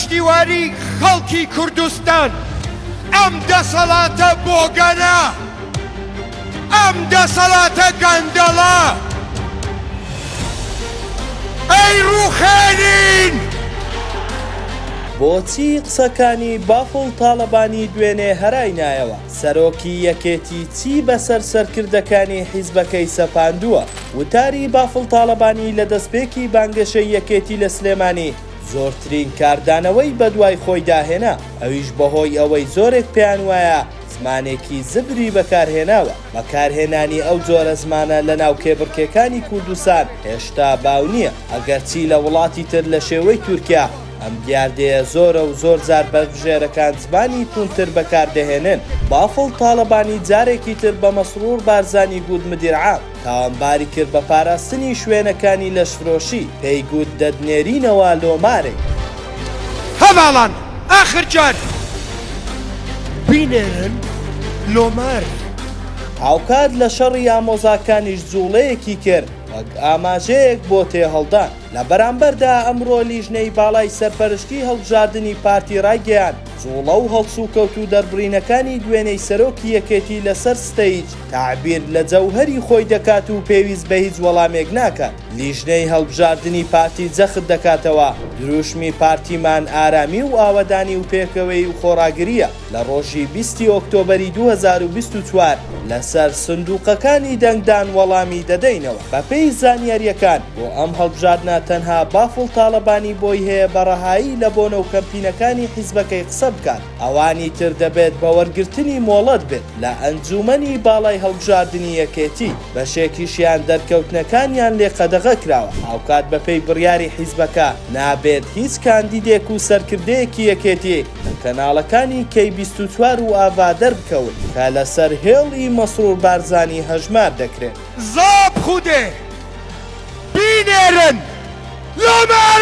پشتیوانی خەڵکی کوردستان ئەم دەسەڵاتە بۆگەنە، ئەم دەسەڵاتە گەندەڵە ئەیڕوخێنین. بۆچی قسەکانی بافڵ تاڵەبانی دوێنێ هەرای نایەوە؟ سەرۆکی یەکێتی چی بەسەر سەرکردەکانی حیزبەکەی سەپاندووە؟ وتاری بافڵ تاڵەبانی لە دەستپێکی بانگەشەی یەکێتی لە سلێمانی زۆرترین کاردانەوەی بەدوای خۆیدا هێنا، ئەویش بەهۆی ئەوەی زۆرێک پێیان وایە زمانێکی زبری بەکارهێناوە، بەکارهێنانی ئەو جۆرە زمانە لەناو کێبڕکێکانی کوردستان هێشتا باو نییە، ئەگەرچی لە وڵاتی تر لە شێوەی تورکیا ئەم دیاردەیە زۆرە و زۆرجار بەربژێرەکان زمانی توندتر بەکاردەهێنن. بافڵ تاڵەبانی جارێکی تر بە مەسرور بارزانی گوت مدیر عام، تاوانباری کرد بە پاراستنی شوێنەکانی لەشفرۆشی، پێی گوت دەتنێرینەوە لۆ مارێ. هەڤاڵان ئاخر جار بینێرن لۆ مارێ. هاوکات لە شەڕی ئامۆزاکانیش جوڵەیەکی کرد وەک ئاماژەیەک بۆ تێهەڵدان. لە بەرامبەردا ئەمڕۆ لیژنەی باڵای سەرپەرشتی هەڵبژاردنی پارتی ڕایگەیاند، جوڵە و هەڵسوکەوت و دەربڕینەکانی دوێنێی سەرۆکی یەکێتی لەسەر ستەیج تەعبیر لە جەوهەری خۆی دەکات و پێویست بە هیچ وەڵامێک ناکات. لیژنەی هەڵبژاردنی پارتی جەخت دەکاتەوە، دروشمی پارتیمان ئارامی و ئاوەدانی و پێکەوەیی و خۆڕاگرییە. لە ڕۆژی 20 ی ئۆکتۆبەری 2024 لەسەر سندوقەکانی دەنگدان وەڵامی دەدەینەوە. بەپێی زانیارییەکان، بۆ ئەم هەڵبژاردنە تەنها بافڵ تاڵەبانی بۆی هەیە بە ڕەهایی لە بۆنە و کەمپینەکانی حیزبەکەی قسە بکات، ئەوانی تر دەبێت بە وەرگرتنی مۆڵەت بێت لە ئەنجوومەنی باڵای هەڵبژاردنی یەکێتی، بەشێکیشیان دەرکەوتنەکانیان لێ قەدەغە کراوە، هاوکات بەپێی بڕیاری حیزبەکە نابێت هیچ کاندیدێک و سەرکردەیەکی یەکێتی لە کەناڵەکانی کەی 24 و ئاڤا دەربکەون کە لەسەر هێڵی مەسرور بارزانی هەژمار دەکرێن. زاب خودێ بینێرن لۆ مارێ.